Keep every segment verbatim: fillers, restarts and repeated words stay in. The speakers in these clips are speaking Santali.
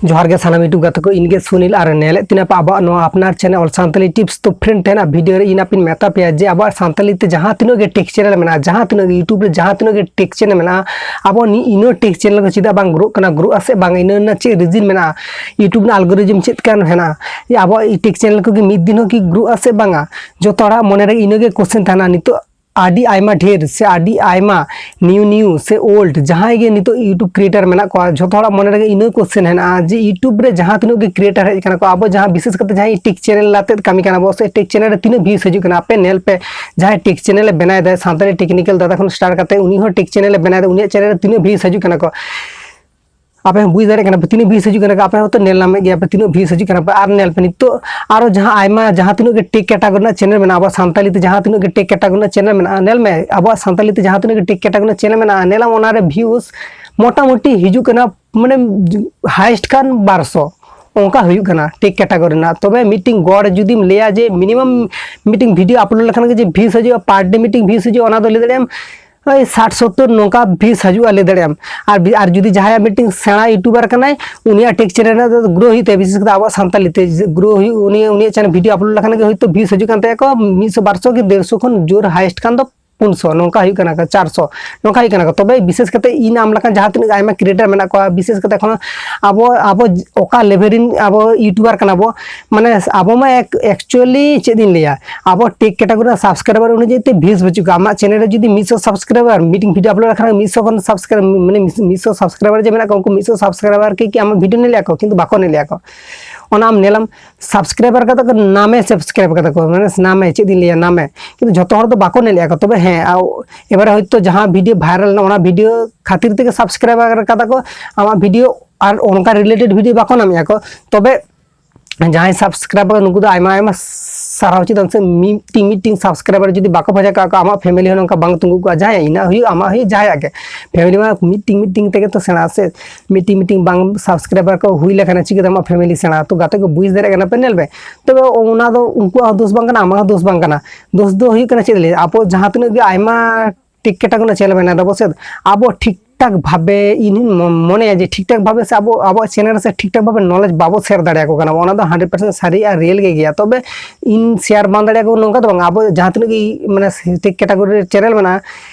ᱡᱚᱦᱟᱨ ᱜᱮ ᱥᱟᱱᱟᱢ YouTube ᱜᱟᱛᱮ ᱠᱚ, ᱤᱧ ᱜᱮ ᱥᱩᱱᱤᱞ ᱟᱨ ᱧᱮᱞᱮᱫ ᱛᱤᱧ ᱟᱯᱮ ᱟᱵᱚᱣᱟᱜ ᱱᱚᱣᱟ ᱟᱯᱱᱟᱨ channel All Santali Tips᱾ ᱛᱚ friend, ᱛᱮᱦᱮᱧᱟᱜ video ᱨᱮ ᱤᱧ ᱟᱯᱮᱧ ᱢᱮᱛᱟ ᱯᱮᱭᱟ ᱡᱮ ᱟᱵᱚᱣᱟᱜ ᱥᱟᱱᱛᱟᱞᱤ ᱛᱮ ᱡᱟᱦᱟᱸ ᱛᱤᱱᱟᱹᱜ ᱜᱮ tech channel ᱢᱮᱱᱟᱜᱼᱟ, ᱡᱟᱦᱟᱸ ᱛᱤᱱᱟᱹᱜ ᱜᱮ YouTube ᱨᱮ ᱡᱟᱦᱟᱸ ᱛᱤᱱᱟᱹᱜ ᱜᱮ tech channel ᱢᱮᱱᱟᱜᱼᱟ, ᱟᱵᱚ ᱱᱤ-, ᱤᱱᱟᱹ tech channel ᱠᱚ ᱪᱮᱫᱟᱜ ᱵᱟᱝ ᱜᱨᱳᱜ ᱠᱟᱱᱟ, ᱜᱨᱳᱜ ᱟᱥᱮ ᱵᱟᱝ, ᱤᱱᱟᱹ ᱨᱮᱱᱟᱜ ᱪᱮᱫ reason ᱢᱮᱱᱟᱜᱼᱟ, YouTube ᱨᱮᱱᱟᱜ algorithm ᱪᱮᱫ ᱠᱟᱱ ᱦᱮᱱᱟᱜᱼᱟ, ᱡᱮ ᱟᱵᱚᱣᱟᱜ tech channel ᱠᱚᱜᱮ ᱢᱤᱫ ᱫᱤᱱ ᱦᱚᱸ ᱠᱤ ᱜᱨᱳᱜ ᱟᱥᱮ ᱵᱟᱝᱟ? ᱡᱚᱛᱚ ᱦᱚᱲᱟᱜ ᱢᱚᱱᱮ ᱨᱮ ᱤᱱᱟᱹ ᱜᱮ question ᱛᱟᱦᱮᱱᱟ᱾ ᱱᱤᱛᱚᱜ ᱟᱹᱰᱤ ᱟᱭᱢᱟ ᱰᱷᱮᱨ ᱥᱮ ᱟᱹᱰᱤ ᱟᱭᱢᱟ new new ᱥᱮ old ᱡᱟᱦᱟᱸᱭ ᱜᱮ ᱱᱤᱛᱚᱜ YouTube creator ᱢᱮᱱᱟᱜ ᱠᱚᱣᱟ, ᱡᱷᱚᱛᱚ ᱦᱚᱲᱟᱜ ᱢᱚᱱᱮ ᱨᱮᱜᱮ ᱤᱱᱟᱹ question ᱦᱮᱱᱟᱜᱼᱟ ᱡᱮ YouTube ᱨᱮ ᱡᱟᱦᱟᱸ ᱛᱤᱱᱟᱹᱜ ᱜᱮ creator ᱦᱮᱡ ᱠᱟᱱᱟ ᱠᱚ, ᱟᱵᱚ ᱡᱟᱦᱟᱸ ᱵᱤᱥᱮᱥ ᱠᱟᱛᱮ ᱡᱟᱦᱟᱸᱭ tech channel ᱟᱛᱮᱫ ᱠᱟᱹᱢᱤ ᱠᱟᱱᱟ ᱵᱚ, ᱥᱮ tech channel ᱨᱮ ᱛᱤᱱᱟᱹᱜ views ᱦᱤᱡᱩᱜ ᱠᱟᱱᱟ, ᱟᱯᱮ ᱧᱮᱞ ᱯᱮ, ᱡᱟᱦᱟᱸᱭ tech channel ᱮ ᱵᱮᱱᱟᱣ ᱮᱫᱟᱭ, ᱥᱟᱱᱛᱟᱲᱤ technical ᱫᱟᱫᱟ ᱠᱷᱚᱱ start ᱠᱟᱛᱮ ᱩᱱᱤ ᱦᱚᱸ tech channel ᱮ ᱵᱮᱱᱟᱣ ᱮᱫᱟ, ᱩᱱᱤᱭᱟᱜ channel ᱨᱮ ᱛᱤᱱᱟᱹᱜ views ᱦᱤᱡᱩᱜ ᱠᱟᱱᱟ ᱠᱚ, ᱟᱯᱮ ᱦᱚᱸ ᱵᱩᱡᱽ ᱫᱟᱲᱮᱭᱟᱜ ᱠᱟᱱᱟ ᱯᱮ ᱛᱤᱱᱟᱹᱜ views ᱦᱤᱡᱩᱜ ᱠᱟᱱᱟ ᱠᱚ, ᱟᱯᱮ ᱦᱚᱸᱛᱚ ᱧᱮᱞ ᱧᱟᱢᱮᱫ ᱜᱮᱭᱟ ᱯᱮ ᱛᱤᱱᱟᱹᱜ views ᱦᱤᱡᱩᱜ ᱠᱟᱱᱟ ᱯᱮ᱾ ᱟᱨ ᱧᱮᱞ ᱯᱮ, ᱱᱤᱛᱚᱜ ᱟᱨᱚ ᱡᱟᱦᱟᱸ ᱟᱭᱢᱟ, ᱡᱟᱦᱟᱸ ᱛᱤᱱᱟᱹᱜ ᱜᱮ tech category ᱨᱮᱱᱟᱜ channel ᱢᱮᱱᱟᱜᱼᱟ, ᱟᱵᱚ ᱥᱟᱱᱛᱟᱞᱤ ᱛᱮ ᱡᱟᱦᱟᱸ ᱛᱤᱱᱟᱹᱜ ᱜᱮ tech category ᱨᱮᱱᱟᱜ channel ᱢᱮᱱᱟᱜᱼᱟ, ᱧᱮᱞ ᱢᱮ, ᱟᱵᱚᱣᱟᱜ ᱥᱟᱱᱛᱟᱞᱤ ᱛᱮ ᱡᱟᱦᱟᱸ ᱛᱤᱱᱟᱹᱜ ᱜᱮ tech category ᱨᱮᱱᱟᱜ channel ᱢᱮᱱᱟᱜᱼᱟ, ᱧᱮᱞᱟᱢ ᱚᱱᱟ ᱨᱮ views ᱢᱚᱴᱟᱢᱩᱴᱤ ᱦᱤᱡᱩᱜ ᱠᱟᱱᱟ, ᱢᱟᱱᱮ, highest ᱠᱷᱟᱱ ᱵᱟᱨᱥᱚ ᱚᱱᱠᱟ ᱦᱩᱭᱩᱜ ᱠᱟᱱᱟ tech category ᱨᱮᱱᱟᱜ᱾ ᱛᱚᱵᱮ ᱢᱤᱫᱴᱤᱝ ᱜᱚᱲ ᱡᱩᱫᱤᱢ ᱞᱟᱹᱭᱟ ᱡᱮ minimum ᱢᱤᱫᱴᱤᱝ video upload ᱞᱮᱠᱷᱟᱱ ᱜᱮ ᱡᱮ views ᱦᱤᱡᱩᱜᱼᱟ, per day ᱢᱤᱫᱴᱤᱝ views ᱦᱤᱡᱩᱜᱼᱟ, ᱚᱱᱟ ᱫᱚ ᱞᱟᱹᱭ ᱫᱟᱲᱮᱭᱟᱜᱼᱟᱢ ᱳᱭ ᱥᱟᱴ ᱥᱚᱛᱛᱚᱨ ᱱᱚᱝᱠᱟ views ᱦᱤᱡᱩᱜᱼᱟ, ᱞᱟᱹᱭ ᱫᱟᱲᱮᱭᱟᱜᱼᱟᱢ᱾ ᱟᱨ ᱵᱤ-, ᱟᱨ ᱡᱩᱫᱤ ᱡᱟᱦᱟᱸᱭᱟᱜ ᱢᱤᱫᱴᱤᱝ ᱥᱮᱬᱟ YouTuber ᱠᱟᱱᱟᱭ, ᱩᱱᱤᱭᱟᱜ tech channel ᱨᱮᱱᱟᱜ ᱫᱚ grow ᱦᱩᱭᱩᱜ ᱛᱟᱭᱟ, ᱵᱤᱥᱮᱥ ᱠᱟᱛᱮ ᱟᱵᱚᱣᱟᱜ ᱥᱟᱱᱛᱟᱞᱤ ᱛᱮ grow ᱦᱩᱭᱩᱜ, ᱩᱱᱤ, ᱩᱱᱤᱭᱟᱜ channel video upload ᱞᱮᱠᱷᱟᱱ ᱜᱮ ᱦᱳᱭᱛᱳ views ᱦᱤᱡᱩᱜ ᱠᱟᱱ ᱛᱟᱭᱟ ᱠᱚ ᱢᱤᱫ ᱥᱚ ᱵᱟᱨ ᱥᱚ ᱠᱤ ᱰᱮᱲ ᱥᱚ ᱠᱷᱚᱱ ᱡᱳᱨ highest ᱠᱷᱟᱱ ᱫᱚ ᱯᱩᱱ ᱥᱚ, ᱱᱚᱝᱠᱟ ᱦᱩᱭᱩᱜ ᱠᱟᱱᱟ ᱠᱚ, ᱪᱟᱨ ᱥᱚ, ᱱᱚᱝᱠᱟ ᱦᱩᱭᱩᱜ ᱠᱟᱱᱟ ᱠᱚ᱾ ᱛᱚᱵᱮ ᱵᱤᱥᱮᱥ ᱠᱟᱛᱮ ᱤᱧ ᱟᱢ ᱞᱮᱠᱟᱱ ᱡᱟᱦᱟᱸ ᱛᱤᱱᱟᱹᱜ ᱟᱭᱢᱟ creator ᱢᱮᱱᱟᱜ ᱠᱚᱣᱟ, ᱵᱤᱥᱮᱥ ᱠᱟᱛᱮ ᱮᱠᱷᱚᱱ ᱟᱵᱚ, ᱟᱵᱚ ᱚᱠᱟ level ᱨᱮᱱ ᱟᱵᱚ YouTuber ᱠᱟᱱᱟ ᱵᱚ, ᱢᱟᱱᱮ ᱟᱵᱚ ᱢᱟ ac-, actually ᱪᱮᱫ ᱤᱧ ᱞᱟᱹᱭᱟ, ᱟᱵᱚ tech category ᱨᱮᱱᱟᱜ subscriber ᱚᱱᱩᱡᱟᱭᱤ ᱛᱮ views ᱵᱟᱹᱪᱩᱜ ᱠᱚᱣᱟ᱾ ᱟᱢᱟᱜ channel ᱨᱮ ᱡᱩᱫᱤ ᱢᱤᱫ ᱥᱚ subscriber, ᱢᱤᱫᱴᱤᱝ video upload ᱞᱮᱠᱷᱟᱱ ᱢᱤᱫ ᱥᱚ ᱠᱷᱚᱱ subscribe, ᱢᱟᱱᱮ ᱢᱤᱫ ᱥᱚ subscriber ᱡᱮ ᱢᱮᱱᱟᱜ ᱠᱚᱣᱟ, ᱩᱱᱠᱩ ᱢᱤᱫ ᱥᱚ subscriber ᱠᱤ, ᱠᱤ ᱟᱢᱟᱜ video ᱧᱮᱞᱮᱫᱼᱟ ᱠᱚ, ᱠᱤᱱᱛᱩ ᱵᱟᱠᱚ ᱧᱮᱞᱮᱫᱼᱟ ᱠᱚ᱾ ᱚᱱᱟ ᱟᱢ ᱧᱮᱞᱟᱢ, subscriber ᱠᱟᱛᱮ ᱠᱚ ᱱᱟᱢᱮ subscribe ᱠᱟᱫᱟ ᱠᱚ, ᱢᱟᱱᱮ ᱱᱟᱢᱮ, ᱪᱮᱫ ᱤᱧ ᱞᱟᱹᱭᱟ, ᱱᱟᱢᱮ, ᱠᱤᱱᱛᱩ ᱡᱚᱛᱚ ᱦᱚᱲ ᱫᱚ ᱵᱟᱠᱚ ᱧᱮᱞᱮᱫᱼᱟ ᱠᱚ᱾ ᱛᱚᱵᱮ ᱦᱮᱸ, ᱟᱣ-, ᱮᱵᱟᱨᱮ ᱦᱚᱭᱛᱳ ᱡᱟᱦᱟᱸ video viral ᱮᱱᱟ, ᱚᱱᱟ video ᱠᱷᱟᱹᱛᱤᱨ ᱛᱮᱜᱮ subscriber ᱠᱟᱫᱟ ᱠᱚ ᱟᱢᱟᱜ video, ᱟᱨ ᱚᱱᱠᱟ related video ᱵᱟᱠᱚ ᱧᱟᱢᱮᱫᱼᱟ ᱠᱚ᱾ ᱛᱚᱵᱮ ᱡᱟᱦᱟᱸᱭ subscriber, ᱱᱩᱠᱩ ᱫᱚ ᱟᱭᱢᱟ ᱟᱭᱢᱟ ᱥᱟᱨᱦᱟᱣ᱾ ᱪᱮᱫᱟᱜ ᱥᱮ ᱢᱤᱫᱴᱤᱝ ᱢᱤᱫᱴᱤᱝ subscriber ᱡᱩᱫᱤ ᱵᱟᱠᱚ ᱵᱷᱟᱡᱟ ᱠᱟᱜ ᱠᱚ, ᱟᱢᱟᱜ family ᱦᱚᱸ ᱱᱚᱝᱠᱟ ᱵᱟᱝ ᱛᱤᱸᱜᱩ ᱠᱚᱜᱼᱟ᱾ ᱡᱟᱦᱟᱸᱭᱟᱜ ᱤᱧᱟᱹᱜ ᱦᱩᱭᱩᱜ, ᱟᱢᱟᱜ ᱦᱩᱭᱩᱜ, ᱡᱟᱦᱟᱸᱭᱟᱜ ᱜᱮ, family ᱢᱟ ᱢᱤᱫᱴᱤᱝ ᱢᱤᱫᱴᱤᱝ ᱛᱮᱜᱮ ᱛᱚ ᱥᱮᱬᱟᱜᱼᱟ ᱥᱮ᱾ ᱢᱤᱫᱴᱤᱝ ᱢᱤᱫᱴᱤᱝ ᱵᱟᱝ subscriber ᱠᱚ ᱦᱩᱭ ᱞᱮᱠᱷᱟᱱ ᱪᱤᱠᱟᱹᱛᱮ ᱟᱢᱟᱜ family ᱥᱮᱬᱟᱜᱼᱟ? ᱛᱚ ᱜᱟᱛᱮ ᱠᱚ, ᱵᱩᱡᱽ ᱫᱟᱲᱮᱭᱟᱜ ᱠᱟᱱᱟ ᱯᱮ, ᱧᱮᱞ ᱯᱮ᱾ ᱛᱚᱵᱮ ᱚᱱᱟ ᱫᱚ ᱩᱱᱠᱩᱣᱟᱜ ᱦᱚᱸ ᱫᱳᱥ ᱵᱟᱝ ᱠᱟᱱᱟ, ᱟᱢᱟᱜ ᱦᱚᱸ ᱫᱳᱥ ᱵᱟᱝ ᱠᱟᱱᱟ᱾ ᱫᱳᱥ ᱫᱚ ᱦᱩᱭᱩᱜ ᱠᱟᱱᱟ ᱪᱮᱫ ᱞᱟᱹᱭ, ᱟᱵᱚ ᱡᱟᱦᱟᱸ ᱛᱤᱱᱟᱹᱜ ᱜᱮ ᱟᱭᱢᱟ tech category ᱨᱮᱱᱟᱜ channel ᱢᱮᱱᱟᱜ ᱛᱟᱵᱚ ᱥᱮ, ᱟᱵᱚ ᱴᱷᱤᱠ ᱴᱷᱟᱠ ᱵᱷᱟᱵᱮ ᱤᱧ ᱦᱚᱧ ᱢᱚ- ᱢᱚᱱᱮᱭᱟ ᱡᱮ ᱴᱷᱤᱠ ᱴᱷᱟᱠ ᱵᱷᱟᱵᱮ ᱥᱮ ᱟᱵᱚ ᱟᱵᱚᱣᱟᱜ ᱪᱮᱱᱮᱞ ᱨᱮ ᱥᱮ ᱴᱷᱤᱠ ᱴᱷᱟᱠ ᱵᱷᱟᱵᱮ ᱱᱚᱞᱮᱡᱽ ᱵᱟᱵᱚ ᱥᱮᱭᱟᱨ ᱫᱟᱲᱮᱭᱟᱠᱚ ᱠᱟᱱᱟ, ᱚᱱᱟ ᱫᱚ ᱦᱟᱱᱰᱨᱮᱰ ᱯᱟᱨᱥᱮᱱᱴ ᱥᱟᱹᱨᱤ ᱟᱨ ᱨᱤᱭᱮᱞ ᱜᱮ ᱜᱮᱭᱟ᱾ ᱛᱚᱵᱮ ᱤᱧ ᱥᱮᱭᱟᱨ ᱵᱟᱝ ᱫᱟᱲᱮᱭᱟᱠᱚ ᱱᱚᱝᱠᱟ ᱫᱚ ᱵᱟᱝ, ᱟᱵᱚ ᱡᱟᱦᱟᱸ ᱛᱤᱱᱟᱹᱜ ᱜᱮ ᱢᱟᱱᱮ ᱴᱮᱠ ᱠᱮᱴᱟᱜᱚᱨᱤ ᱨᱮ ᱪᱮᱱᱮᱞ ᱢᱮᱱᱟᱜᱼᱟ,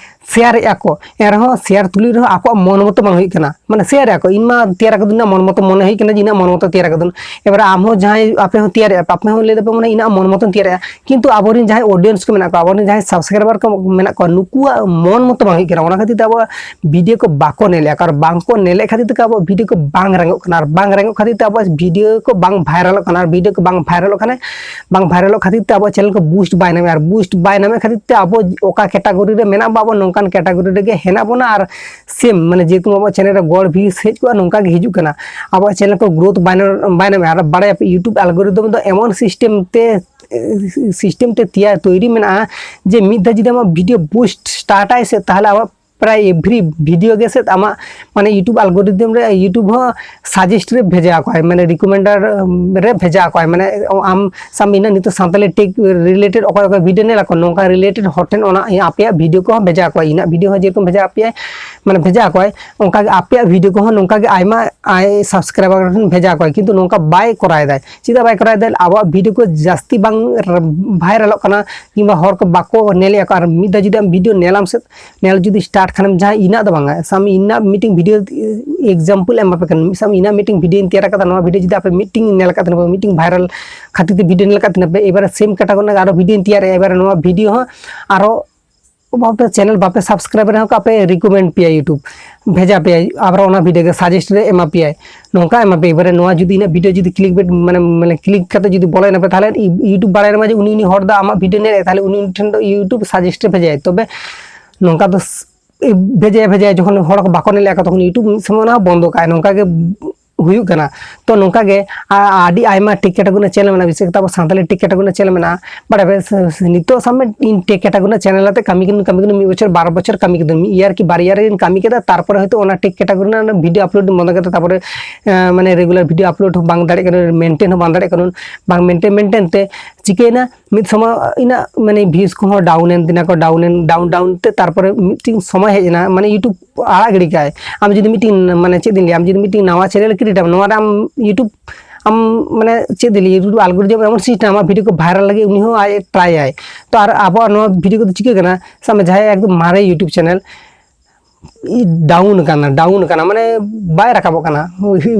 ᱥᱮᱭᱟᱨᱮᱫᱼᱟ ᱠᱚ, ᱮᱱᱨᱮᱦᱚᱸ ᱥᱮᱭᱟᱨ ᱛᱩᱞᱩᱡ ᱨᱮᱦᱚᱸ ᱟᱠᱚᱣᱟᱜ ᱢᱚᱱ ᱢᱚᱛᱚ ᱵᱟᱝ ᱦᱩᱭᱩᱜ ᱠᱟᱱᱟ᱾ ᱢᱟᱱᱮ ᱥᱮᱭᱟᱨᱮᱫᱼᱟ ᱠᱚ, ᱤᱧ ᱢᱟ ᱛᱮᱭᱟᱨ ᱟᱠᱟᱫᱟᱹᱧ, ᱤᱧᱟᱹᱜ ᱢᱚᱱ ᱢᱚᱛᱚ ᱢᱚᱱᱮ ᱦᱩᱭᱩᱜ ᱠᱟᱱᱟ ᱡᱮ ᱤᱧᱟᱹᱜ ᱢᱚᱱ ᱢᱚᱛᱚ ᱛᱮᱭᱟᱨ ᱟᱠᱟᱫᱟᱹᱧ᱾ ᱮᱵᱟᱨᱮ ᱟᱢ ᱦᱚᱸ ᱡᱟᱦᱟᱸᱭ ᱟᱯᱮ ᱦᱚᱸ ᱛᱮᱭᱟᱨᱮᱫᱼᱟ ᱯᱮ, ᱟᱯᱮ ᱦᱚᱸ ᱞᱟᱹᱭ ᱫᱟᱯᱮ ᱢᱟᱱᱮ ᱤᱧᱟᱹᱜ ᱢᱚᱱ ᱢᱚᱛᱚᱧ ᱛᱮᱭᱟᱨᱮᱫᱼᱟ, ᱠᱤᱱᱛᱩ ᱟᱵᱚᱨᱮᱱ ᱡᱟᱦᱟᱸᱭ ᱚᱰᱤᱭᱮᱱᱥ ᱠᱚ ᱢᱮᱱᱟᱜ ᱠᱚᱣᱟ, ᱟᱵᱚᱨᱮᱱ ᱡᱟᱦᱟᱸᱭ ᱥᱟᱵᱥᱠᱨᱟᱭᱵᱟᱨ ᱠᱚ ᱢᱮᱱᱟᱜ ᱠᱚᱣᱟ, ᱱᱩᱠᱩᱣᱟᱜ ᱢᱚᱱ ᱢᱚᱛᱚ ᱵᱟᱝ ᱦᱩᱭᱩᱜ ᱠᱟᱱᱟ᱾ ᱚᱱᱟ ᱠᱷᱟᱹᱛᱤᱨ ᱛᱮ ᱟᱵᱚᱣᱟᱜ ᱵᱷᱤᱰᱤᱭᱳ ᱠᱚ ᱵᱟᱠᱚ ᱧᱮᱞᱮᱫᱼᱟ, ᱠᱟᱨᱚᱱ ᱵᱟᱝ ᱠᱚ ᱧᱮᱞᱮᱫ ᱠᱷᱟᱹᱛᱤᱨ ᱛᱮ ᱟᱵᱚᱣᱟᱜ ᱵᱷᱤᱰᱤᱭᱳ ᱠᱚ ᱵᱟᱝ ᱨᱟᱝᱚᱜ ᱠᱟᱱᱟ, ᱟᱨ ᱵᱟᱝ ᱨᱟᱝᱚᱜ ᱠᱷᱟᱹᱛᱤᱨ ᱛᱮ ᱟᱵᱚᱣᱟᱜ ᱵᱷᱤᱰᱤᱭᱳ ᱠᱚ ᱵᱟᱝ ᱵᱷᱟᱭᱨᱟᱞᱚᱜ ᱠᱟᱱᱟ, ᱟᱨ ᱵᱷᱤᱰᱤᱭᱳ ᱠᱚ ᱵᱟᱝ ᱵᱷᱟᱭᱨᱟᱞᱚᱜ ᱠᱟᱱᱟ, ᱵᱟᱝ ᱵᱷᱟᱭᱨᱟᱞᱚᱜ ᱠᱷᱟᱹᱛᱤᱨ ᱛᱮ ᱟᱵᱚᱣᱟᱜ ᱪᱮᱱᱮᱞ ᱠᱚ ᱵᱩᱥᱴ ᱵᱟᱭ ᱧᱟᱢᱮᱫᱼᱟ, ᱟᱨ ᱵᱩᱥᱴ ᱵᱟᱭ ᱧᱟᱢᱮᱫ ᱠᱷᱟᱹᱛᱤᱨ ᱛᱮ ᱟᱵᱚ ᱚᱠᱟ ᱠᱮᱴᱟᱜᱚᱨᱤ ᱨᱮ ᱢᱮᱱᱟᱜ ᱵᱚᱱᱟ, ᱟᱵᱚ ᱱᱚᱝᱠᱟᱱ ᱠᱮᱴᱟᱜᱚᱨᱤ ᱨᱮᱜᱮ ᱦᱮᱱᱟᱜ ᱵᱚᱱᱟ, ᱟᱨ ᱥᱮᱢ ᱢᱟᱱᱮ ᱡᱮᱨᱚᱠᱚᱢ ᱟᱵᱚᱣᱟᱜ ᱪᱮᱱᱮᱞ ᱨᱮ ᱜᱚᱲ ᱵᱷᱤᱭᱩᱥ ᱦᱮᱡ ᱠᱚᱜᱼᱟ, ᱱᱚᱝᱠᱟ ᱜᱮ ᱦᱤᱡᱩᱜ ᱠᱟᱱᱟ᱾ ᱟᱵᱚᱣᱟᱜ ᱪᱮᱱᱮᱞ ᱠᱚ ᱜᱨᱳᱛᱷ ᱵᱟᱭ ᱧᱟᱢ- ᱵᱟᱭ ᱧᱟᱢᱮᱫᱼᱟ᱾ ᱟᱨ ᱵᱟᱲᱟᱭᱟᱯᱮ YouTube algorithm ᱫᱚ ᱮᱢᱚᱱ ᱥᱤᱥᱴᱮᱢ ᱛᱮ ᱥᱤᱥᱴᱮᱢ ᱛᱮ ᱛᱮᱭᱟᱨ ᱛᱚᱭᱨᱤ ᱢᱮᱱᱟᱜᱼᱟ ᱡᱮ ᱢᱤᱫ ᱫᱷᱟᱣ ᱡᱩᱫᱤ ᱟᱢᱟᱜ ᱵᱷᱤᱰᱤᱭᱳ ᱵᱩᱥᱴ ᱥᱴᱟᱨᱴ ᱟᱭ ᱥᱮ, ᱛᱟᱦᱚᱞᱮ ᱟᱢᱟᱜ ᱯᱨᱟᱭ ᱮᱵᱷᱨᱤ ᱵᱷᱤᱰᱤᱭᱳ ᱜᱮ ᱥᱮ ᱟᱢᱟᱜ ᱢᱟᱱᱮ YouTube algorithm ᱨᱮ YouTube ᱦᱚᱸ ᱥᱟᱡᱮᱥᱴ ᱨᱮ ᱵᱷᱮᱡᱟ ᱟᱠᱚᱣᱟᱭ, ᱢᱟᱱᱮ ᱨᱤᱠᱚᱢᱮᱱᱰᱟᱨ ᱨᱮ ᱵᱷᱮᱡᱟ ᱟᱠᱚᱣᱟᱭ᱾ ᱢᱟᱱᱮ ᱟᱢ ᱥᱟᱵ ᱢᱮ ᱤᱱᱟᱹ ᱱᱤᱛᱚᱜ ᱥᱟᱱᱛᱟᱞᱤ ᱴᱮᱠ ᱨᱤᱞᱮᱴᱮᱰ ᱚᱠᱚᱭ ᱚᱠᱚᱭ ᱵᱷᱤᱰᱤᱭᱳ ᱧᱮᱞ ᱟᱠᱚ, ᱱᱚᱝᱠᱟ ᱨᱤᱞᱮᱴᱮᱰ ᱦᱚᱲ ᱴᱷᱮᱱ ᱚᱱᱟ ᱟᱯᱮᱭᱟᱜ ᱵᱷᱤᱰᱤᱭᱳ ᱠᱚᱦᱚᱸ ᱵᱷᱮᱡᱟ ᱟᱠᱚᱣᱟᱭ, ᱤᱧᱟᱹᱜ ᱵᱷᱤᱰᱤᱭᱳ ᱦᱚᱸ ᱡᱮᱨᱚᱠᱚᱢ ᱵᱷᱮᱡᱟ ᱟᱯᱮᱭᱟᱭ, ᱢᱟᱱᱮ ᱵᱷᱮᱡᱟ ᱟᱠᱚᱣᱟᱭ, ᱚᱱᱠᱟ ᱜᱮ ᱟᱯᱮᱭᱟᱜ ᱵᱷᱤᱰᱤᱭᱳ ᱠᱚᱦᱚᱸ ᱱᱚᱝᱠᱟ ᱜᱮ ᱟᱭᱢᱟ ᱟᱭ ᱥᱟᱵᱥᱠᱨᱟᱭᱵᱟᱨ ᱴᱷᱮᱱ ᱵᱷᱮᱡᱟ ᱟᱠᱚᱣᱟᱭ, ᱠᱤᱱᱛᱩ ᱱᱚᱝᱠᱟ ᱵᱟᱭ ᱠᱚᱨᱟᱣ ᱮᱫᱟᱭ᱾ ᱪᱮᱫᱟᱜ ᱵᱟᱭ ᱠᱚᱨᱟᱣ ᱮᱫᱟ? ᱟᱵᱚᱣᱟᱜ ᱵᱷᱤᱰᱤᱭᱳ ᱠᱚ ᱡᱟᱹᱥᱛᱤ ᱵᱟᱝ ᱵᱷᱟᱭᱨᱟᱞᱚᱜ ᱠᱟᱱᱟ, ᱠᱤᱝᱵᱟ ᱦᱚᱲ ᱠᱚ ᱵᱟᱠᱚ ᱧᱮᱞᱮᱫᱼᱟ ᱠᱚ᱾ ᱟᱨ ᱢᱤᱫ ᱫᱷᱟᱣ ᱡᱩᱫᱤ ᱟᱢ ᱵᱷᱤᱰᱤᱭᱳ ᱧᱮᱞᱟᱢ ᱥᱮ, ᱧᱮᱞ ᱡᱩᱫᱤ ᱥᱴᱟᱨᱴ ᱠᱷᱟᱱᱮᱢ, ᱡᱟᱦᱟᱸ ᱤᱱᱟᱹᱜ ᱫᱚ ᱵᱟᱝᱟ, ᱥᱟᱢ ᱤᱱᱟᱹᱜ ᱢᱤᱫᱴᱮᱱ ᱵᱷᱤᱰᱤᱭᱳ ᱮᱠᱡᱟᱢᱯᱚᱞ ᱮᱢᱟ ᱯᱮ ᱠᱟᱱᱟ, ᱥᱟᱢ ᱤᱱᱟᱹᱜ ᱢᱤᱫᱴᱮᱱ ᱵᱷᱤᱰᱤᱭᱳᱧ ᱛᱮᱭᱟᱨ ᱟᱠᱟᱫᱟ, ᱱᱚᱣᱟ ᱵᱷᱤᱰᱤᱭᱳ ᱡᱩᱫᱤ ᱟᱯᱮ ᱢᱤᱫᱴᱮᱱ ᱧᱮᱞ ᱟᱠᱟᱫ ᱛᱟᱦᱮᱱᱟ ᱯᱮ, ᱢᱤᱫᱴᱮᱱ ᱵᱷᱟᱭᱨᱟᱞ ᱠᱷᱟᱹᱛᱤᱨ ᱛᱮ ᱵᱷᱤᱰᱤᱭᱳ ᱧᱮᱞ ᱟᱠᱟᱫ ᱛᱟᱦᱮᱱᱟ ᱯᱮ, ᱮᱵᱟᱨᱮ ᱥᱮᱢ ᱠᱮᱴᱟᱜᱚᱨᱤ ᱨᱮᱱᱟᱜ ᱟᱨᱚ ᱵᱷᱤᱰᱤᱭᱳᱧ ᱛᱮᱭᱟᱨᱮᱜᱼᱟ, ᱮᱵᱟᱨᱮ ᱱᱚᱣᱟ ᱵᱷᱤᱰᱤᱭᱳ ᱦᱚᱸ ᱟᱨᱚ ᱵᱟᱯᱮ ᱪᱮᱱᱮᱞ ᱵᱟᱯᱮ ᱥᱟᱵᱥᱠᱨᱟᱭᱤᱵ ᱨᱮᱦᱚᱸ ᱠᱚ ᱟᱯᱮ ᱨᱤᱠᱚᱢᱮᱱᱰ ᱯᱮᱭᱟ YouTube, ᱵᱷᱮᱡᱟ ᱯᱮᱭᱟ, ᱟᱵᱟᱨ ᱚᱱᱟ ᱵᱷᱤᱰᱤᱭᱳ ᱜᱮ ᱥᱟᱡᱮᱥᱴ ᱨᱮ ᱮᱢᱟ ᱯᱮᱭᱟᱭ, ᱱᱚᱝᱠᱟ ᱮᱢᱟ ᱯᱮᱭᱟ᱾ ᱮᱵᱟᱨᱮ ᱱᱚᱣᱟ ᱡᱩᱫᱤ ᱤᱱᱟᱹᱜ ᱵᱷᱤᱰᱤᱭᱳ ᱡᱩᱫᱤ ᱠᱞᱤᱠ ᱵᱮᱴ ᱢᱟᱱᱮ ᱢᱟᱱᱮ ᱠᱞᱤᱠ ᱠᱟᱛᱮ ᱡᱩᱫᱤ ᱵᱚᱞᱚᱭᱮᱱᱟ ᱯᱮ, ᱛᱟᱦᱚᱞᱮ YouTube ᱵᱟᱲᱟᱭ ᱧᱟᱢᱟ ᱡᱮ ᱩᱱᱤ ᱩᱱᱤ ᱦᱚᱲ ᱫᱚ ᱟᱢᱟᱜ ᱵᱷᱤᱰᱤᱭᱳ ᱧᱮᱞᱮᱫ, ᱛᱟᱦᱚᱞᱮ ᱩᱱᱤ ᱩᱱᱤ ᱴᱷᱮᱱ ᱫᱚ YouTube ᱥᱟᱡᱮᱥᱴ ᱨᱮ ᱵᱷᱮᱡᱟᱭᱟ᱾ ᱛᱚᱵᱮ ᱱᱚᱝᱠᱟ ᱫᱚ ᱥ- ᱵᱷᱮᱡᱟᱭᱟ ᱵᱷᱮᱡᱟᱭᱟ, ᱡᱚᱠᱷᱚᱱ ᱦᱚᱲ ᱠᱚ ᱵᱟᱠᱚ ᱧᱮᱞᱮᱫ ᱠᱚ ᱛᱚᱠᱷᱚᱱ YouTube ᱢᱤᱫ ᱥᱚᱢᱚᱭ ᱚᱱᱟ ᱦᱚᱸ ᱵᱚᱱᱫᱚ ᱠᱟᱜᱼᱟᱭ᱾ ᱱᱚᱝᱠᱟ ᱜᱮ ᱦᱩᱭᱩᱜ ᱠᱟᱱᱟ᱾ ᱛᱚ ᱱᱚᱝᱠᱟ ᱜᱮ ᱟ- ᱟᱹᱰᱤ ᱟᱭᱢᱟ ᱴᱮᱠ ᱠᱮᱴᱟᱜᱚᱨᱤ ᱨᱮᱱᱟᱜ ᱪᱮᱱᱮᱞ ᱢᱮᱱᱟᱜᱼᱟ, ᱵᱤᱥᱮᱥ ᱠᱟᱛᱮ ᱟᱵᱚ ᱥᱟᱱᱛᱟᱞᱤ ᱴᱮᱠ ᱠᱮᱴᱟᱜᱚᱨᱤ ᱨᱮᱱᱟᱜ ᱪᱮᱱᱮᱞ ᱢᱮᱱᱟᱜᱼᱟ᱾ ᱵᱟᱲᱟᱭ ᱯᱮ ᱥᱮ- ᱥᱮ- ᱱᱤᱛᱚᱜ ᱥᱟᱵ ᱢᱮ ᱤᱧ ᱴᱮᱠ ᱠᱮᱴᱟᱜᱚᱨᱤ ᱨᱮᱱᱟᱜ ᱪᱮᱱᱮᱞ ᱟᱛᱮ ᱠᱟᱹᱢᱤ ᱠᱟᱹᱱᱟᱹᱧ, ᱠᱟᱹᱢᱤ ᱠᱟᱹᱱᱟᱹᱧ ᱢᱤᱫ ᱵᱚᱪᱷᱚᱨ ᱵᱟᱨ ᱵᱚᱪᱷᱚᱨ ᱠᱟᱹᱢᱤ ᱠᱮᱫᱟᱹᱧ, ᱢᱤᱫ ᱤᱭᱟᱨ ᱠᱤ ᱵᱟᱨ ᱤᱭᱟᱨ ᱨᱮᱧ ᱠᱟᱹᱢᱤ ᱠᱮᱫᱟ᱾ ᱛᱟᱨᱯᱚᱨᱮ ᱦᱚᱭᱛᱳ ᱚᱱᱟ ᱴᱮᱠ ᱠᱮᱴᱟᱜᱚᱨᱤ ᱨᱮᱱᱟᱜ ᱵᱷᱤᱰᱤᱭᱳ ᱟᱯᱞᱳᱰ ᱵᱚᱱᱫᱚ ᱠᱮᱫᱟ, ᱛᱟᱨᱯᱚᱨᱮ ᱮᱸ, ᱢᱟᱱᱮ ᱨᱮᱜᱩᱞᱟᱨ ᱵᱷᱤᱰᱤᱭᱳ ᱟᱯᱞᱳᱰ ᱦᱚᱸ ᱵᱟᱝ ᱫᱟᱲᱮᱭᱟᱜ ᱠᱟᱱᱟ, ᱢᱮᱱᱴᱮᱱ ᱦᱚᱸ ᱵᱟᱝ ᱫᱟᱲᱮᱭᱟᱜ ᱠᱟᱱᱟ, ᱵᱟᱝ ᱢᱮᱱᱴᱮᱱ ᱢᱮᱱᱴᱮᱱ ᱛᱮ ᱪᱤᱠᱟᱹᱭᱮᱱᱟ, ᱢᱤᱫ ᱥᱚᱢᱚᱭ ᱤᱧᱟᱹᱜ ᱢᱟᱱᱮ views ᱠᱚᱦᱚᱸ down ᱮᱱ ᱛᱤᱧᱟ ᱠᱚ, down ᱮᱱ down down ᱛᱮ ᱛᱟᱨᱯᱚᱨᱮ ᱢᱤᱫᱴᱤᱝ ᱥᱚᱢᱚᱭ ᱦᱮᱡ ᱮᱱᱟ, ᱢᱟᱱᱮ YouTube ᱟᱲᱟᱜ ᱜᱤᱰᱤ ᱠᱟᱜᱼᱟᱭ᱾ ᱟᱢ ᱡᱩᱫᱤ ᱢᱤᱫᱴᱤᱝ ᱢᱟᱱᱮ ᱪᱮᱫ ᱤᱧ ᱞᱟᱹᱭᱟ, ᱟᱢ ᱡᱩᱫᱤ ᱢᱤᱫᱴᱤᱝ ᱱᱟᱣᱟ channel create ᱟᱢ, ᱱᱚᱣᱟ ᱨᱮ ᱟᱢ YouTube ᱟᱢ ᱢᱟᱱᱮ ᱪᱮᱫ ᱤᱧ ᱞᱟᱹᱭᱟ, YouTube algorithm ᱮᱢᱚᱱ system ᱟᱢᱟᱜ video ᱠᱚ viral ᱞᱟᱹᱜᱤᱫ ᱩᱱᱤ ᱦᱚᱸ ᱟᱡ ᱮ try ᱟᱭ᱾ ᱛᱚ ᱟᱨ ᱟᱵᱚᱣᱟᱜ ᱱᱚᱣᱟ video ᱠᱚᱫᱚ ᱪᱤᱠᱟᱹᱜ ᱠᱟᱱᱟ, ᱥᱟᱵ ᱢᱮ ᱡᱟᱦᱟᱸᱭ ᱮᱠᱫᱚᱢ ᱢᱟᱨᱮ YouTube channel down ᱟᱠᱟᱱᱟ, down ᱟᱠᱟᱱᱟ, ᱢᱟᱱᱮ ᱵᱟᱭ ᱨᱟᱠᱟᱵᱚᱜ ᱠᱟᱱᱟ,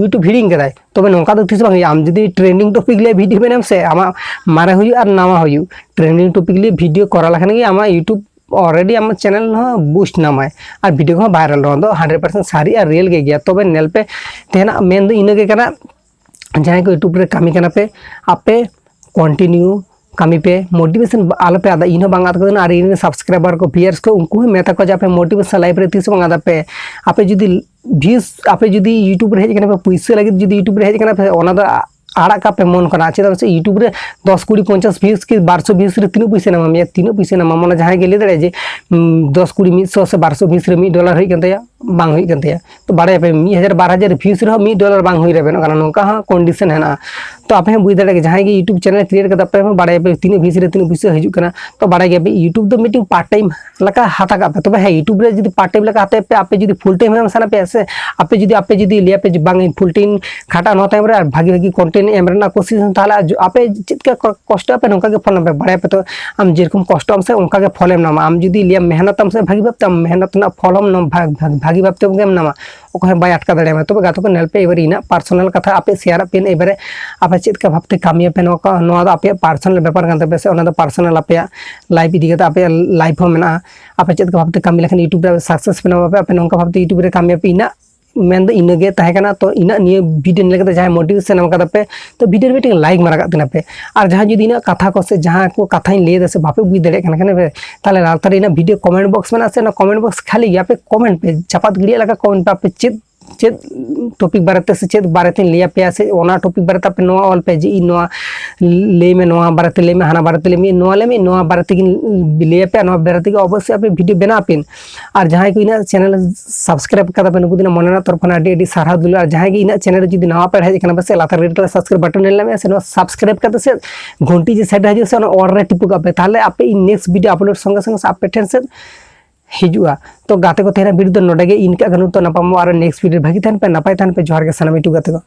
YouTube ᱦᱤᱲᱤᱧ ᱠᱟᱫᱟᱭ᱾ ᱛᱚᱵᱮ ᱱᱚᱝᱠᱟ ᱫᱚ ᱛᱤᱥ ᱵᱟᱝ ᱦᱩᱭᱩᱜᱼᱟ᱾ ᱟᱢ ᱡᱩᱫᱤ trending topic ᱞᱤᱭᱮ video ᱵᱮᱱᱟᱣ ᱥᱮ, ᱟᱢᱟᱜ ᱢᱟᱨᱮ ᱦᱩᱭᱩᱜ ᱟᱨ ᱱᱟᱣᱟ ᱦᱩᱭᱩᱜ, trending topic ᱞᱤᱭᱮ video ᱠᱚᱨᱟᱣ ᱞᱮᱠᱷᱟᱱ ᱜᱮ ᱟᱢᱟᱜ YouTube already ᱟᱢᱟᱜ channel ᱦᱚᱸ boost ᱧᱟᱢᱟᱭ᱾ ᱟᱨ video ᱠᱚᱦᱚᱸ viral, ᱱᱚᱣᱟ ᱫᱚ hundred percent ᱥᱟᱹᱨᱤ ᱟᱨ real ᱜᱮ ᱜᱮᱭᱟ᱾ ᱛᱚᱵᱮ ᱧᱮᱞ ᱯᱮ, ᱛᱮᱦᱮᱧᱟᱜ ᱢᱮᱱ ᱫᱚ ᱤᱱᱟᱹ ᱜᱮ ᱠᱟᱱᱟ᱾ ᱡᱟᱦᱟᱸᱭ ᱠᱚ YouTube ᱨᱮ ᱠᱟᱹᱢᱤ ᱠᱟᱱᱟ ᱯᱮ, ᱟᱯᱮ continue ᱠᱟᱹᱢᱤ ᱯᱮ, motivation ᱟᱞᱚ ᱯᱮ ᱟᱫᱟ᱾ ᱤᱧ ᱦᱚᱸ ᱵᱟᱝ ᱟᱫ ᱠᱟᱹᱫᱤᱧᱟ, ᱟᱨ ᱤᱧ ᱨᱮᱱ subscriber ᱠᱚ, viewers ᱠᱚ, ᱩᱱᱠᱩ ᱦᱚᱸ ᱢᱮᱛᱟ ᱠᱚᱣᱟ ᱡᱮ ᱟᱯᱮ motivation life ᱨᱮ ᱛᱤᱥ ᱦᱚᱸ ᱵᱟᱝ ᱟᱫᱟ ᱯᱮ᱾ ᱟᱯᱮ ᱡᱩᱫᱤ views, ᱟᱯᱮ ᱡᱩᱫᱤ YouTube ᱨᱮ ᱦᱮᱡ ᱠᱟᱱᱟ ᱯᱮ, ᱯᱩᱭᱥᱟᱹ ᱞᱟᱹᱜᱤᱫ ᱡᱩᱫᱤ YouTube ᱨᱮ ᱦᱮᱡ ᱠᱟᱱᱟ ᱯᱮ, ᱚᱱᱟ ᱫᱚ ᱟᱲᱟᱜ ᱠᱟᱜ ᱯᱮ ᱢᱚᱱ ᱠᱟᱱᱟ᱾ ᱪᱮᱫᱟᱜ ᱥᱮ YouTube ᱨᱮ ᱫᱚᱥ, ᱠᱩᱲᱤ, ᱯᱚᱧᱪᱟᱥ views ᱠᱤ ᱵᱟᱨᱥᱚ views ᱨᱮ ᱛᱤᱱᱟᱹᱜ ᱯᱩᱭᱥᱟᱹ ᱧᱟᱢᱟ ᱢᱮᱭᱟ? ᱛᱤᱱᱟᱹᱜ ᱯᱩᱭᱥᱟᱹ ᱧᱟᱢᱟ? ᱢᱟᱱᱮ ᱡᱟᱦᱟᱸᱭ ᱜᱮ ᱞᱟᱹᱭ ᱫᱟᱲᱮᱭᱟᱜᱼᱟ ᱡᱮ, ᱩᱸ, ᱫᱚᱥ, ᱠᱩᱲᱤ, ᱢᱤᱫᱥᱚ ᱥᱮ ᱵᱟᱨᱥᱚ views ᱨᱮ ᱢᱤᱫ dollar ᱦᱩᱭᱩᱜ ᱠᱟᱱ ᱛᱟᱭᱟ, ᱵᱟᱝ ᱦᱩᱭᱩᱜ ᱠᱟᱱ ᱛᱟᱭᱟ᱾ ᱛᱚ ᱵᱟᱲᱟᱭᱟᱯᱮ, ᱢᱤᱫ ᱦᱟᱡᱟᱨ, ᱵᱟᱨ ᱦᱟᱡᱟᱨ views ᱨᱮᱦᱚᱸ ᱢᱤᱫ dollar ᱵᱟᱝ ᱦᱩᱭ ᱨᱮᱵᱮᱱᱚᱜ ᱠᱟᱱᱟ, ᱱᱚᱝᱠᱟ ᱦᱚᱸ condition ᱦᱮᱱᱟᱜᱼᱟ᱾ ᱛᱚ ᱟᱯᱮ ᱦᱚᱸ ᱵᱩᱡᱽ ᱫᱟᱲᱮᱭᱟᱜᱼᱟ, ᱡᱟᱦᱟᱸᱭ ᱜᱮ YouTube channel create ᱠᱟᱫᱟ ᱯᱮ, ᱦᱚᱸ ᱵᱟᱲᱟᱭᱟᱯᱮ ᱛᱤᱱᱟᱹᱜ views ᱨᱮ ᱛᱤᱱᱟᱹᱜ ᱯᱩᱭᱥᱟᱹ ᱦᱤᱡᱩᱜ ᱠᱟᱱᱟ᱾ ᱛᱚ ᱵᱟᱲᱟᱭ ᱜᱮᱭᱟᱯᱮ, YouTube ᱫᱚ ᱢᱤᱫᱴᱤᱝ part time ᱞᱮᱠᱟ ᱦᱟᱛᱟᱣ ᱠᱟᱜ ᱯᱮ᱾ ᱛᱚᱵᱮ ᱦᱮᱸ, YouTube ᱨᱮ ᱡᱩᱫᱤ part time ᱞᱮᱠᱟ ᱦᱟᱛᱟᱣ ᱯᱮ, ᱟᱯᱮ ᱡᱩᱫᱤ full time ᱮᱢ ᱥᱟᱱᱟ ᱯᱮᱭᱟ ᱥᱮ, ᱟᱯᱮ ᱡᱩᱫᱤ, ᱟᱯᱮ ᱡᱩᱫᱤ ᱞᱟᱹᱭᱟ ᱯᱮ ᱡᱮ ᱵᱟᱝ, ᱤᱧ full time ᱠᱷᱟᱴᱟᱜ ᱱᱚᱣᱟ ᱛᱟᱭᱚᱢ ᱨᱮ ᱟᱨ ᱵᱷᱟᱜᱤ ᱵᱷᱟᱜᱤ content ᱮᱢ ᱨᱮᱱᱟᱜ ᱠᱳᱥᱤᱥ, ᱛᱟᱦᱚᱞᱮ ᱟᱡ-, ᱟᱯᱮ ᱪᱮᱫ ᱞᱮᱠᱟ ᱠᱚ-, ᱠᱚᱥᱴᱚᱜ ᱟᱯᱮ, ᱱᱚᱝᱠᱟ ᱜᱮ ᱯᱷᱚᱞ ᱧᱟᱢ ᱯᱮ᱾ ᱵᱟᱲᱟᱭᱟᱯᱮ ᱛᱚ, ᱟᱢ ᱡᱮᱨᱚᱠᱚᱢ ᱠᱚᱥᱴᱚᱜ ᱟᱢ ᱥᱮ, ᱚᱱᱠᱟ ᱜᱮ ᱯᱷᱚᱞᱮᱢ ᱧᱟᱢᱟ᱾ ᱟᱢ ᱡᱩᱫᱤ ᱞᱟᱹᱭᱟᱢ ᱢᱮᱦᱱᱚᱛ ᱟᱢ ᱥᱮ, ᱵᱷᱟᱜᱤ ᱵᱷᱟᱵᱛᱮ ᱟᱢ ᱢᱮᱦᱱᱚᱛ ᱨᱮᱱᱟᱜ ᱯᱷᱚᱞ ᱦᱚᱸ ᱵᱷᱟᱜ-, ᱵᱷᱟᱜ-, ᱵᱷᱟᱜᱤ ᱵᱷᱟᱵᱛᱮ ᱜᱮᱢ ᱧᱟᱢᱟ᱾ ᱚᱠᱚᱭ ᱦᱚᱸ ᱵᱟᱭ ᱟᱴᱠᱟ ᱫᱟᱲᱮᱭᱟᱢᱟ᱾ ᱛᱚᱵᱮ ᱜᱟᱛᱮ ᱠᱚ, ᱧᱮᱞ ᱯᱮ, ᱮᱵᱟᱨᱮ ᱤᱧᱟᱹᱜ personal ᱠᱟᱛᱷᱟ ᱟᱯᱮ share ᱟᱯᱮ, ᱮᱵᱟᱨᱮ ᱟᱯᱮ ᱪᱮᱫ ᱞᱮᱠᱟ ᱵᱷᱟᱵᱛᱮ ᱠᱟᱹᱢᱤᱭᱟᱯᱮ, ᱱᱚᱣᱟ ᱠᱚ, ᱱᱚᱣᱟ ᱫᱚ ᱟᱯᱮᱭᱟᱜ personal ᱵᱮᱯᱟᱨ ᱠᱟᱱ ᱛᱟᱯᱮᱭᱟ ᱥᱮ, ᱚᱱᱟ ᱫᱚ personal ᱟᱯᱮᱭᱟᱜ life ᱤᱫᱤ ᱠᱟᱛᱮ ᱟᱯᱮᱭᱟᱜ life ᱦᱚᱸ ᱢᱮᱱᱟᱜᱼᱟ᱾ ᱟᱯᱮ ᱪᱮᱫ ᱞᱮᱠᱟ ᱵᱷᱟᱵᱛᱮ ᱠᱟᱹᱢᱤ ᱞᱮᱠᱷᱟᱱ YouTube ᱨᱮ success ᱯᱮ ᱧᱟᱢᱟ, ᱟᱯᱮ ᱱᱚᱝᱠᱟ ᱵᱷᱟᱵᱛᱮ YouTube ᱨᱮ ᱠᱟᱹᱢᱤᱭᱟᱯᱮ, ᱤᱱᱟᱹᱜ ᱢᱮᱱ ᱫᱚ ᱤᱱᱟᱹ ᱜᱮ ᱛᱟᱦᱮᱸ ᱠᱟᱱᱟ᱾ ᱛᱚ ᱤᱱᱟᱹᱜ ᱱᱤᱭᱟᱹ video ᱧᱮᱞ ᱠᱟᱛᱮ ᱡᱟᱦᱟᱸᱭ motivation ᱮᱢ ᱠᱟᱫᱟ ᱯᱮ, ᱛᱚ video ᱨᱮ ᱢᱤᱫᱴᱮᱱ like ᱢᱟᱨᱟ ᱠᱟᱜ ᱛᱟᱦᱮᱱᱟ ᱯᱮ᱾ ᱟᱨ ᱡᱟᱦᱟᱸᱭ ᱡᱩᱫᱤ ᱤᱱᱟᱹᱜ ᱠᱟᱛᱷᱟ ᱠᱚ ᱥᱮ ᱡᱟᱦᱟᱸ ᱠᱚ ᱠᱟᱛᱷᱟᱧ ᱞᱟᱹᱭ ᱮᱫᱟ ᱥᱮ ᱵᱟᱯᱮ ᱵᱩᱡᱽ ᱫᱟᱲᱮᱭᱟᱜ ᱠᱟᱱᱟ, ᱠᱷᱟᱱ ᱯᱮ, ᱛᱟᱦᱚᱞᱮ ᱞᱟᱛᱟᱨ ᱨᱮ ᱤᱱᱟᱹ video comment box ᱢᱮᱱᱟᱜᱼᱟ ᱥᱮ, ᱚᱱᱟ comment box ᱠᱷᱟᱹᱞᱤ ᱜᱮᱭᱟ, ᱟᱯᱮ comment ᱯᱮ, ᱪᱟᱯᱟᱫ ᱜᱤᱰᱤᱭᱟᱜ ᱞᱮᱠᱟ comment ᱯᱮ, ᱟᱯᱮ ᱪᱮᱫ ᱪᱮᱫ ᱴᱚᱯᱤᱠ ᱵᱟᱨᱮᱛᱮ ᱥᱮ ᱪᱮᱫ ᱵᱟᱨᱮᱛᱮᱧ ᱞᱟᱹᱭ ᱟᱯᱮᱭᱟ, ᱥᱮ ᱚᱱᱟ ᱴᱚᱯᱤᱠ ᱵᱟᱨᱮᱛᱮ ᱟᱯᱮ ᱱᱚᱣᱟ ᱚᱞ ᱯᱮ ᱡᱮ ᱤᱧ ᱱᱚᱣᱟ ᱞᱟᱹᱭ ᱢᱮ, ᱱᱚᱣᱟ ᱵᱟᱨᱮᱛᱮ ᱞᱟᱹᱭ ᱢᱮ, ᱦᱟᱱᱟ ᱵᱟᱨᱮᱛᱮ ᱞᱟᱹᱭ ᱢᱮ, ᱱᱚᱣᱟ ᱞᱟᱹᱭ ᱢᱮ, ᱱᱚᱣᱟ ᱵᱟᱨᱮ ᱛᱮᱜᱤᱧ ᱞᱟᱹᱭ ᱟᱯᱮᱭᱟ, ᱱᱚᱣᱟ ᱵᱟᱨᱮ ᱛᱮᱜᱮ ᱚᱵᱚᱥᱥᱳᱭ ᱟᱯᱮ ᱵᱷᱤᱰᱤᱭᱳ ᱵᱮᱱᱟᱣ ᱟᱯᱮ᱾ ᱟᱨ ᱡᱟᱦᱟᱸᱭ ᱠᱚ ᱤᱧᱟᱹᱜ ᱪᱮᱱᱮᱞ ᱥᱟᱵᱥᱠᱨᱟᱭᱤᱵ ᱠᱟᱫᱟ ᱯᱮ, ᱱᱩᱠᱩ ᱫᱚ ᱤᱧᱟᱹᱜ ᱢᱚᱱᱮ ᱨᱮᱱᱟᱜ ᱛᱚᱨᱚᱯ ᱠᱷᱚᱱ ᱟᱹᱰᱤ ᱟᱹᱰᱤ ᱥᱟᱨᱦᱟᱣ ᱫᱩᱞᱟᱹᱲ᱾ ᱟᱨ ᱡᱟᱦᱟᱸᱭ ᱜᱮ ᱤᱧᱟᱹᱜ ᱪᱮᱱᱮᱞ ᱨᱮ ᱡᱩᱫᱤ ᱱᱟᱣᱟ ᱯᱮ ᱦᱮᱡ ᱟᱠᱟᱱᱟ ᱯᱮ ᱥᱮ, ᱞᱟᱛᱟᱨ ᱨᱮᱰ ᱠᱟᱞᱟᱨ ᱥᱟᱵᱥᱠᱨᱟᱭᱤᱵ ᱵᱟᱴᱚᱱ ᱧᱮᱞ ᱧᱟᱢᱮᱜᱼᱟ ᱥᱮ, ᱱᱚᱣᱟ ᱥᱟᱵᱥᱠᱨᱟᱭᱤᱵ ᱠᱟᱛᱮ ᱥᱮ ᱜᱷᱚᱱᱴᱤ ᱡᱮ ᱥᱟᱭᱤᱰ ᱨᱮ ᱦᱤᱡᱩᱜᱼᱟ ᱥᱮ, ᱚᱱᱟ ᱚᱞ ᱨᱮ ᱴᱤᱯᱟᱹ ᱠᱟᱜ ᱯᱮ᱾ ᱛᱟᱦᱚᱞᱮ ᱟᱯᱮ ᱤᱧ ᱱᱮᱠᱥᱴ ᱵᱷᱤᱰᱤᱭᱳ ᱟᱯᱞᱳᱰ ᱥᱚᱸᱜᱮ ᱥᱚᱸᱜᱮ ᱥᱮ ᱟᱯᱮ ᱴᱷᱮᱱ ᱥᱮᱫ ᱦᱤᱡᱩᱜᱼᱟ᱾ ᱛᱚ ᱜᱟᱛᱮ ᱠᱚ, ᱛᱮᱦᱮᱧᱟᱜ ᱵᱷᱤᱰᱤᱭᱳ ᱫᱚ ᱱᱚᱰᱮ ᱜᱮ ᱤᱱᱠᱟᱹᱜ ᱠᱟᱱᱟ᱾ ᱛᱚ ᱱᱟᱯᱟᱢᱚᱜᱼᱟ ᱟᱨᱚ ᱱᱮᱠᱥᱴ ᱵᱷᱤᱰᱤᱭᱳ᱾ ᱵᱷᱟᱹᱜᱤ ᱛᱟᱦᱮᱱ ᱯᱮ, ᱱᱟᱯᱟᱭ ᱛᱟᱦᱮᱱ ᱯᱮ᱾ ᱡᱚᱦᱟᱨ ᱜᱮ ᱥᱟᱱᱟᱢ ᱤᱴᱩ ᱜᱟᱛᱮ ᱠᱚ᱾